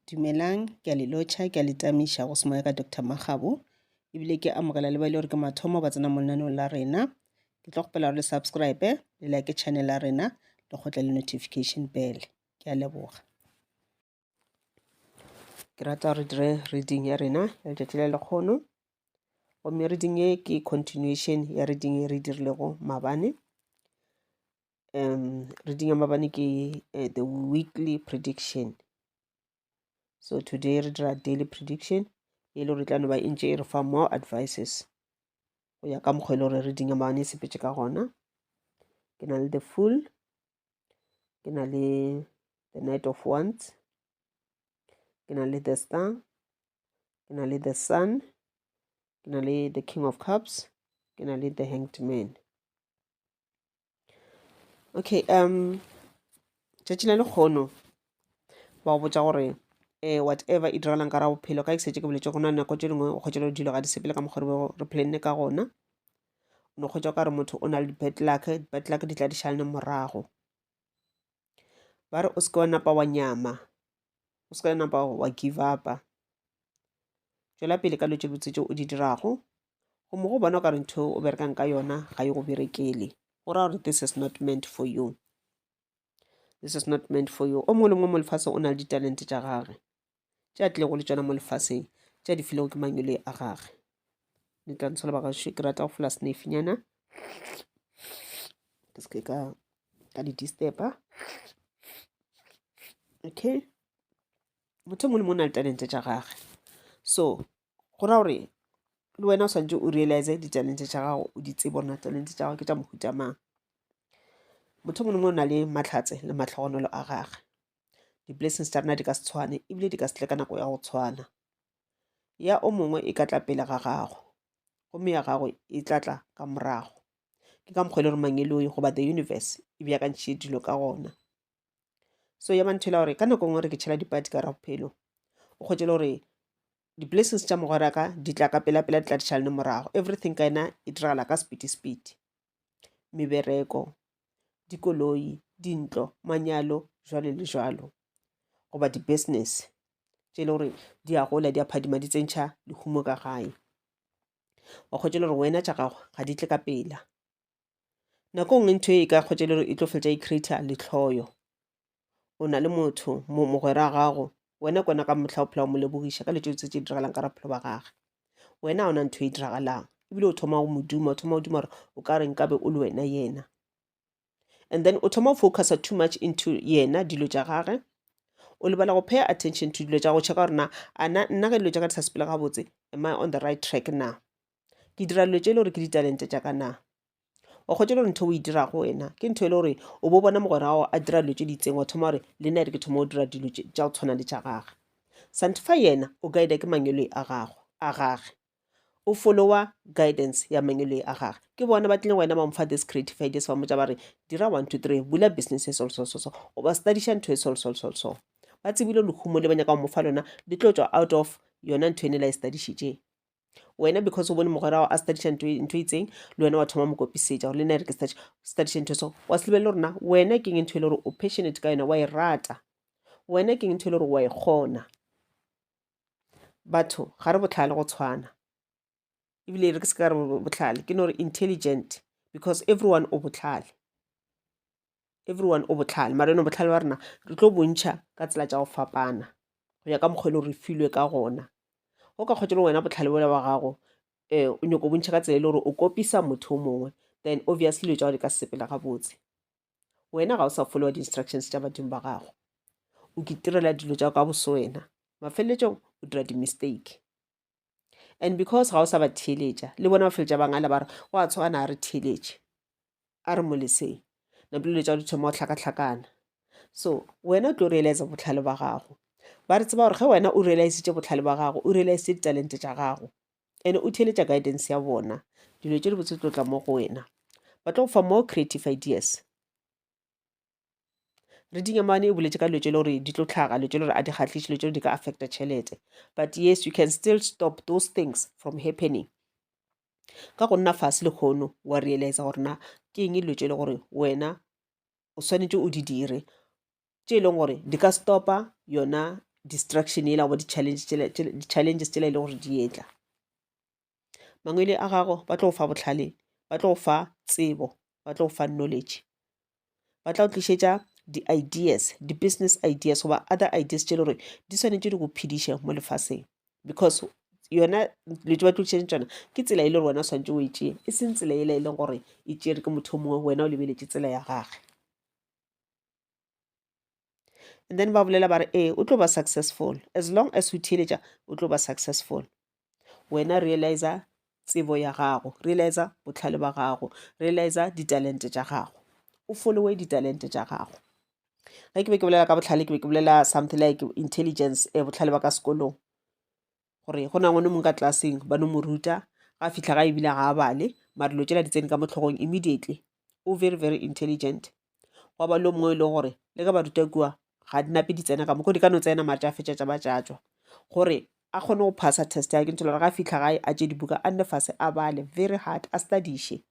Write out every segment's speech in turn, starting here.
Dumelang, ke a le lotšha, ke a le tamiša go semoya ka Doctor Makgabo. Ebile ke amogela le ba ile gore ke mathomo ba tsena mo lenaneong la rena. Ke tlo kgopela gore le subscribe, le like channel ya rena, le kgotle le notification bell. Ke a leboga. Ke rata gore dire reading ya rena ya letšatši la lekgono. Gomme reading ye ke continuation ya reading e re dirilego maabane. Um reading ya maabane ke uh, the weekly prediction. So today re dira daily prediction e le gore e tla no ba e ntše e re fa more advices go ya ka mokgwa e le gore reading ya maabane e sepetše ka gona. Ke na le the fool ke na le the knight of wands ke na le the star ke na le the sun ke na le the king of cups ke na le the hanged man okay um tšatši la lekgono ba go botša gore um whatever e diragalang ka ra bophelo ka ke setse ke boletse go na nako tše dingwe o kgwetša le dilo ga di sepele ka mokgwa re bego re planne ka gona o no kgwetša o ka re motho o na le di-bad luck di-bad luck di tla di šalane morago ba re o se ke wa napa wa nyama o se ke wa napa wa give up-a tšwela pele ka dilo tše botse tše o di dirago gomme go bona o ka re ntho o berekang ka yona ga e go berekele go ra gore this is not meant for you this is not meant for you o mongwe le mongwe mo lefaseng o na le ditalente tša gage tše a tlilego le tšona mo lefaseng tše a di filego ke mangwele a gage le tla ntshola bagašo ke rata go fola snefinyana ke seke ka ka di disturba okay motho mongwe le mongwe o na le talente tša gage so go ra gore le wena o swanetše o realize ditalente tša gago o di tsebe gore na talente tša gago ke tša mohuta mang motho mongwe le mongwe o na le mahlatse le mahlogonolo a gage di-blessings tša rena di ka se tshwane ebile di ka se tle ka nako ya go tshwana ya o mongwe e ka tla pele ga gago gomme ya gago e tla tla ka morago ke ka mokgwa e le gore mangeloi goba the universe e beakantšhitše dilo ka gona so ya ba ntho e la gore ka nako nngwe re ke tšhela dipati ka rabophelo o kgwetše le gore di-blessings tša mogwera ka di tla ka pela-pela di tla di šalane morago everything ka yena e diragala ka speed speed mebereko dikoloi dintlo manyalo jwalo le jwalo goba di-business tše e le gore di a gola di a phadima di tsentšha lehumo ka gae wa kgwetša le gore wena tša gago ga di tle ka pela Nako nngwe ntho e ka kgwetša e le gore e tlo fetša e creator lehloyo. O na le motho mogwera wa gago wena ke wena ka mohla o phela o mo lebogiša ka dilo tše tše diragalang ka bophelo ba gage. Wena ga ona ntho e diragalang ebile o thoma go mo duma o thoma go duma gore o ka re nkabe o le wena yena. And then o thoma go focusa too much into yena dilo tša gage o lebala go pay attention to dilo tša go checka gore na a na nna ge dilo tša ka di sa sepele gabotse am I on the right track na? Ke dira dilo tše e le gore ke ditalente tša ka na? Wa kgwetša e le gore ntho o e dirago wena ke ntho e le gore o bo bona mogwera wa gago a dira dilo tše di itseng wa thoma gore le nna e re ke thoma go dira dilo tša go tshwana le tša gage. Santifa yena o guida ke mangeloi a gago a gage. O followa guidance ya mangeloi a gage. Ke bona ba tlileng go wena ba mo fa this creative ideas ba mmotša ba re dira 1 2 3 bula business e so so so so goba studiša ntho e so so so so. Ba tsebile lehumo le ba nyaka go mo fa lona le tlo tšwa out of yona ntho ene la e studišitšeng. Wena because o bone mogwera wa a studiša ntho e, ntho e itseng le wena wa thoma mo kopisetša gore le nna re ke studiše ntho so wa se lebelele gore na wena ke eng ntho e le gore o passionate ka yona wa e rata wena ke eng ntho e le gore wa e kgona batho ga re botlhale go tshwana ebile re ke se ka re botlhale ke no re intelligent because everyone o botlhale everyone o botlhale mara eno botlhale wa rena re tlo bontšha ka tsela tša go fapana go ya ka mokgwa e le gore re filwe ka gona go ka kgotsa le wena botlhale bola wa gago um o nyako bontšha ka tsela e le gore o kopisa motho o mongwe then obviously dilo tša gago di ka se sepela gabotse wena ga o sa followa di-instructions tša badimo ba gago o kitirela dilo tša ka boso wena mafeleletsong o dira di-mistake and because ga o sa ba theeletša le bona ba feletša ba ngala ba re go a tshwana a re theeletše a re mo leseng napile dilo tša di thoma go hlakahlakana so wena o tlo realize bohlale ba gago ba re tseba gore ge wena o realisitše bohlale ba gago o realisitše ditalente tša gago and o theeletša guidance ya bona dilo tše di botse tlo tla mo go wena ba tlo go fa more creative ideas Reading ya maabane e boletše ka dilo tše le gore di tlo tlhaga, dilo tše le gore a di kgahliše, dilo tše di ka affecta tšhelete. But yes, you can still stop those things from happening. Ka go nna fase lekgono wa realize gore na ke eng dilo tše le gore wena o swanetše o di dire tše e leng gore di ka stopa yona distraction yela goba di-challenges tšela e le gore di etla. Mangwele a gago ba tlo go fa bohlale, ba tlo go fa tsebo, ba tlo go fa knowledge. Ba tla go tlišetša di-ideas, di-business ideas goba other ideas tše e le gore di swanetše di go phediše mo lefaseng. Because yona dilo tše ba tlo tlišetšang tšona ke tsela e le gore wena o swanetše o e tšee, e seng tsela yela e leng gore e tšere ke motho o mongwe wena o lebeletše tsela ya gage. And then ba bolela ba re ee o tlo ba successful as long as o theeletša o tlo ba successful. Wena realiza tsebo ya gago, realiza bohlale ba gago, realiza ditalente tša gago, o followe ditalente tša gago. Ge ke be ke bolela ka bohlale ke be ke bolela something like intelligence, eh, bohlale ba ka sekolong. Gore go na ngwana o mongwe ka klaseng ba no mo ruta, ga fihla ga ebile ga a bale, mara dilo tšela di tsene ka mo hlogong immediately. O very very intelligent. Gwa ba le o mongwe e leng gore le ge ba ruta kua ga di nape di tsena ka mo, di ka no tsena mara tša fetša tša ba tša tšwa. Gore a kgone go phasa test ya ke ntho gore ga fihla gae a tše dibuka a nne fase a bale very hard a studiše.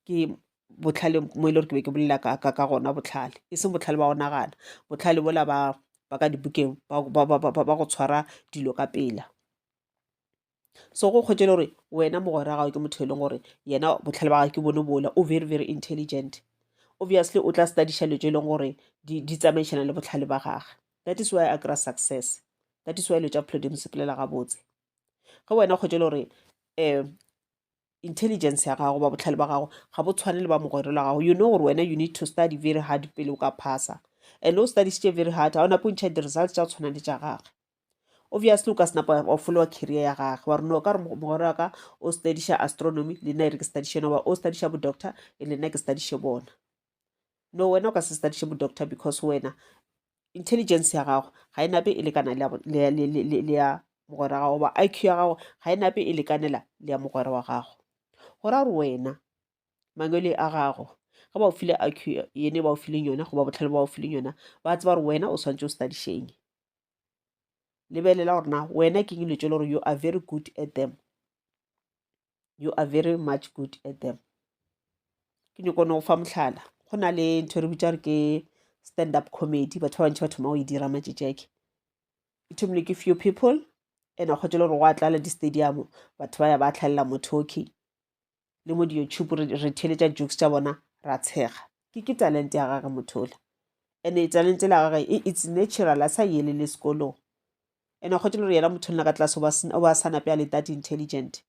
Ke bohlale mo e le gore ke be ke bolela ka, ka, ka gona bohlale e seng bohlale ba go nagana bohlale bola ba ba ka dibukeng ba, ba, ba, ba, ba go tshwara dilo ka pela. So go kgwetše le gore wena mogwera gago ke motho e leng gore yena bohlale ba gagwe ke bone bola o very very intelligent. Obviously o tla studiša dilo tše e leng gore di, di tsamaišana le bohlale ba gage. That is why a kry-a success. That is why dilo tša bophelo di mo sepelela gabotse. Ge wena o kgwetše le gore um intelligence ya gago ba bohlale ba gago ga bo tshwane le ba mogwera la gago, you know gore wena you need to study very hard pele o ka phasa. And o studišitše very hard ga o nape o ntšha di-results tša go tshwana le tša gage. Obviously o ka se napa wa followa career ya gage wa re no ka re mogwera wa ka o studiša astronomy le nna e re ke studiše yona, goba o studiša bo doctor le nna ke studiše bona. No, wena o ka se studiše bo doctor because wena intelligence ya gago ga e nape e lekana le ya mogwera wa gago, goba I_Q ya gago ga e nape e lekanela le ya mogwera wa gago. Go ra gore wena mangwele a gago ge ba o file I_Q yene ba o fileng yona goba bohlale ba o fileng yona, ba tseba gore wena o swanetše o studišeng. Lebelela gore na wena ke eng dilo tše le gore you are very good at them. You are very much good at them. Ke nyako no go fa mohlala, go na le ntho e re bitša gore ke stand up comedy, batho ba bantši ba thoma go e dira matšatši a ke. E thomile ke few people and wa kgwetša le gore go a tlala di-stadium, batho ba ya ba hlalela mothoki le mo di-YouTube re, re theeletša jokes tša bona ra tshega. Ke ke talent ya gage motho ola, and talent la gage it's natural, a sa yelele sekolong. And wa kgwetša le gore yena motho nna ka tlase o ba sa nape a le that intelligent,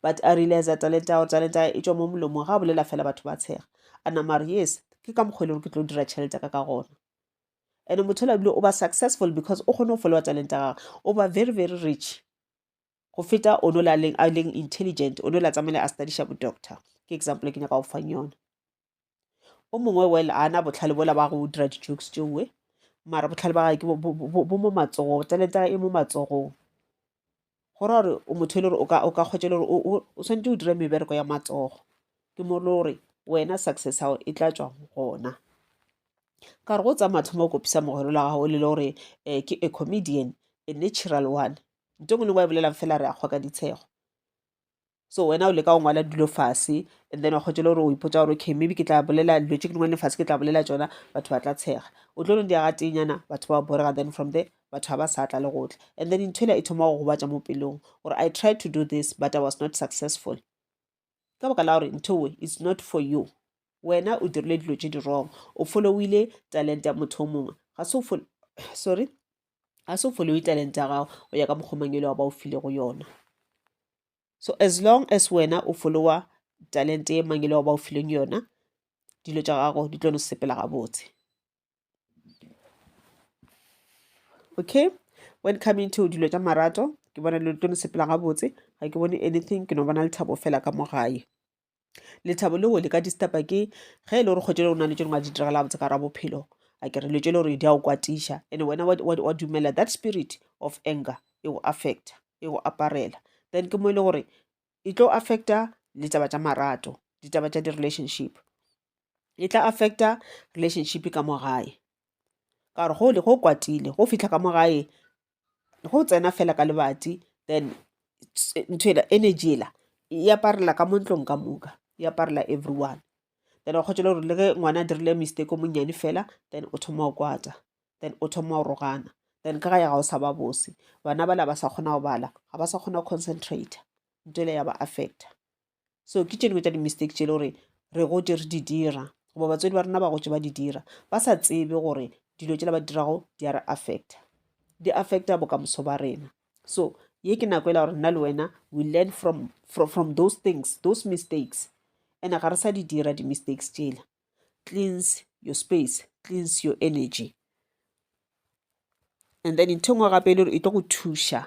but a realize talent ya talent ya e tšwa mo molomong, ga a bolela fela batho ba tshega. A nama a re yes, ke ka mokgwa e le gore ke tlo dira tšhelete ya ka ka gona. And motho ola ebile o ba successful because o kgone go followa talent ya gagwe, o ba very very rich go feta o no la leng a leng intelligent, o no la tsamaile a studiša bo doctor. Ke example ke nyaka go fang yona. O mongwe well a na bohlale bola ba go dira di-jokes tšeoe, mara bohlale ba gage ke bo mo matsogong, talente ya gage e mo matsogong. Go ra gore o motho e le gore o ka, o ka kgwetša e le gore o swanetše o dire mebereko ya matsogo. Ke mo le gore wena success ya gago e tla tšwa gona. Ka gore go tsamaya thoma o kopisa mogwera la gago le le gore um ke a comedian, a natural one. Ntho e nngwe le nngwe a e bolelang fela re a kgwa ka ditshego. So wena o leka go ngwala dilo fase and then wa kgwetša le gore o ipotša gore okay maybe ke tla bolela dilo tše ke di ngwadileng fase, ke tla bolela tšona batho ba tla tshega. O tlo no di ya gatenyana batho ba borega, then from there batho ga ba sa tla le go tla. And then ntho ela e thoma go gobatša mo pelong gore I tried to do this but I was not successful. Ka baka la gore ntho e it's not for you. Wena o dirile dilo tše di wrong, o followile talent ya motho o mongwe, ga se o sorry, ga se o followe talent ya gago go ya ka mokgwa mangwele wa ba o filego yona. So as long as wena o followa talent ye mangwele wa ba o fileng yona, dilo tša gago di tlo no sepela gabotse. Okay, when coming to dilo tša marato, ke bona dilo di tlo no sepela gabotse, ga ke bone anything, ke no bona lethabo fela ka mo gae. Lethabo leo le ka disturba ke ge e le gore kgwetše le go na le tše dingwe di diragala gabotse ka gara bophelo, a ke re dilo tše le gore di a go kwatiša and wena wa dumela that spirit of anger e go affecta, e go aparela. Then ke mo e le gore e tlo affecta le taba tša marato, ditaba tša di-relationship. E tla affecta relationship ka mo gae ka gore go le go kwatile go fihla ka mo gae go tsena fela ka lebati then ntho ela energy ela e aparela ka mo ntlong ka moka, e aparela everyone. Then wa kgwetša le gore le ge ngwana a dirile mistake o monnyane fela then o thoma go kwata, then o thoma go rogana. Then ka gae ga o sa ba bose. Bana bala ba sa kgona go bala, ga ba sa kgona go concentrate. Ntho ele ya ba affecta. So ke tše dingwe tša di-mistake tše e le gore re gotše re di dira goba batswadi ba rena ba gotše ba di dira ba sa tsebe gore dilo tšela ba di dirago di a re affecta. Di affecta bokamoso ba rena. So ye ke nako e la gore nna le wena we learn from, from, from those things, those mistakes. And ga re sa di dira di-mistakes tšela. Cleanse your space, cleanse your energy. And then ntho e nngwe gape e le gore e tlo go thuša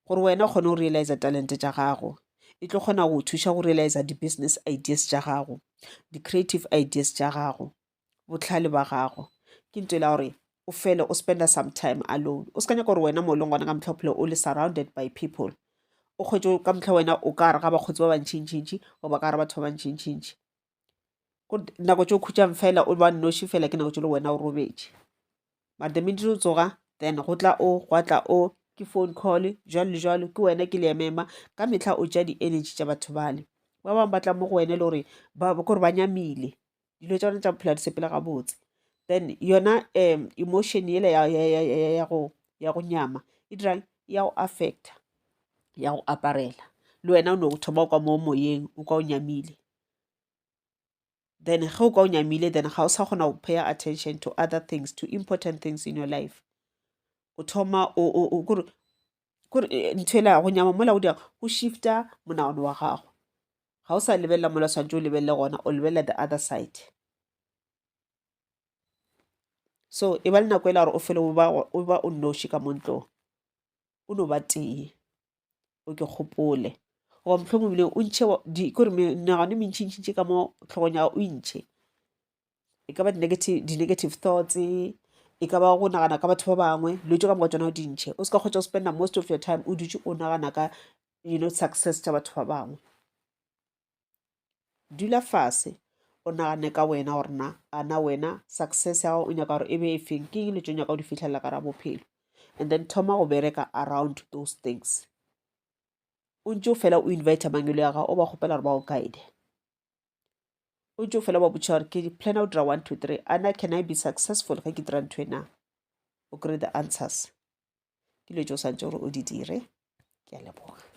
gore wena o kgone go realize talente tša gago e tlo kgona go thuša go realize di-business ideas tša gago di-creative ideas tša gago bohlale ba gago ke ntho e la gore o fele o spenda some time alone o se ka nyaka gore wena mo o leng gona ka mehla o phele o le surrounded by people o kgwetše ka mehla wena o ka gare ga bakgotsi ba bantšintšintši goba ka gare batho ba bantšintšintši nako tše o khutšang fela o ba nnoši fela ke nako tše le wena o robetše mara the minute o tsoga then go tla o gwa tla o ke phone call jwalo le jwalo ke wena ke leemema ka mehla o tša di-energy tša batho bale ba bangwe ba tla mo go wena e le gore ba kore ba nyamile dilo tša bona tša bophelo di sepele gabotse then yona um emotion yela ya, ya, ya, ya, ya, go, ya go nyama e dirang ya go affecta ya go aparela le wena o no thoma kwa mo moyeng o kwa o nyamile then ge o kwa o nyamile then ga o sa kgona go paya attention to other things to important things in your life o thoma o kore kore eh, ntho ela go nyama mola o dira go shifta monagano wa gago ga o sa lebelela mola swantse o lebelele gona o lebelela the other side so e ba le nako e la gore o fele o ba o nnoši ka mo ntlong o no ba tee o ke gopole goba mohlomongwe ebile o ntšhe kore menagano e mentšintšintši ka mo hlogong ya gago o e ntšhe e ka ba di-negative thoughts e ka ba go nagana ka batho ba bangwe dilo tše ka moka tšona o di ntšhe o se ka kgotsa o spenda most of your time o dutše o nagana ka you know success tša batho ba bangwe dula fase o nagane ka wena gore na a na wena success ya gago o nyaka gore e be e feng ke eng dilo tše o nyaka go di fihlelela ka ra bophelo and then thoma go bereka around those things o ntše o fela o invite mangwele ya gago o ba kgopela gore ba go guide o ntše o fela ba botša gore ke plana go dira 1 2 3 ana can I be successful ge ke dira ntho e na o kry the answers ke dilo tše o santse gore o di dire ke a leboga.